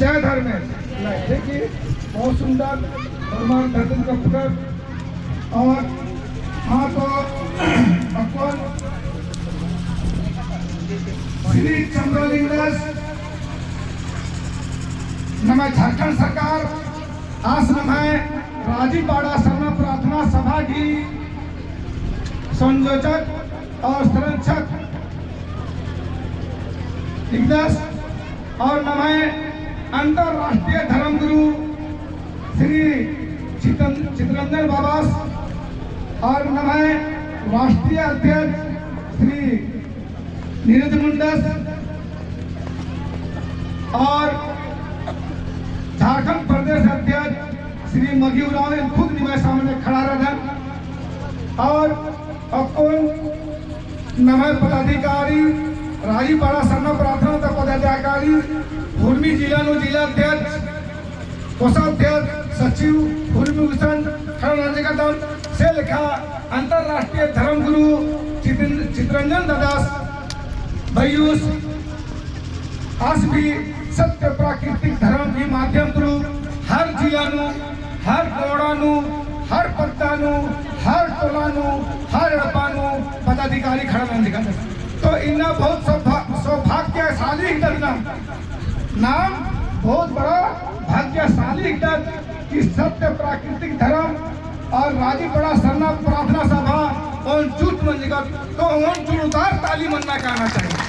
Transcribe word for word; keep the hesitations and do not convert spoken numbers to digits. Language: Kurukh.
जय धर्मेस। ठीक है, बहुत सुंदर। भगवान धरती का पुत्र और हाँ तो अक्कुन श्री चंद्रलिंगस नम्है झारखंड सरकार आस नम्है राजीपाड़ा सरना प्रार्थना सभा की संयोजक और संरक्षक हिकदस और नम्है अंतर्राष्ट्रीय धर्मगुरु श्री चितन-, चितरंजन बाबास और नम्है राष्ट्रीय अध्यक्ष श्री नीरज मुंडस और झारखंड प्रदेश अध्यक्ष श्री मगी उराँव खुद निम्है सामने खड़ा रअदन और अक्कुन नम्है पदाधिकारी, राजीपाड़ा सरना प्रार्थना ता पदाधिकारी, हुरमी जिला नू जिला अध्यक्ष, कोषाध्यक्ष, सचिव, हुरमी गुसन खड़ा नंजकदम, से लेखा अंतर्राष्ट्रीय धर्मगुरु चितन-, चितरंजन दादास बयूस आस भी सत्य प्राकृतिक धर्म के माध्यम through हर जिला नू, हर कोड़ा नू, हर पद्दा नू, हर टोला नू, हर एड़पा नू पदाधिकारी खड़ा नंजकदस। तो इन्ना बहुत सौभा-, सौभाग्यशाली हिकदत नाम, नाम बहुत बड़ा भाग्यशाली हिकदत कि सत्य प्राकृतिक धर्म और राजीपाड़ा सरना प्रार्थना सभा ओन जुट मंजकत, तो ओन जोरदार ताली मन्ना कहना चाहिए।